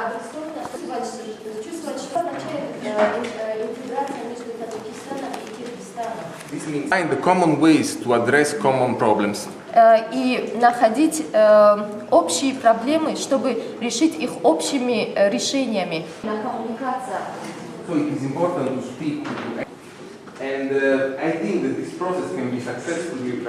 Адресовано, чувствовать, что означает интеграция между Таджикистаном и Киргизстаном. This means find the common ways to address common problems. И находить общие проблемы, чтобы решить их общими решениями. На коммуникация. So it is important to speak to and I think that this process can be successfully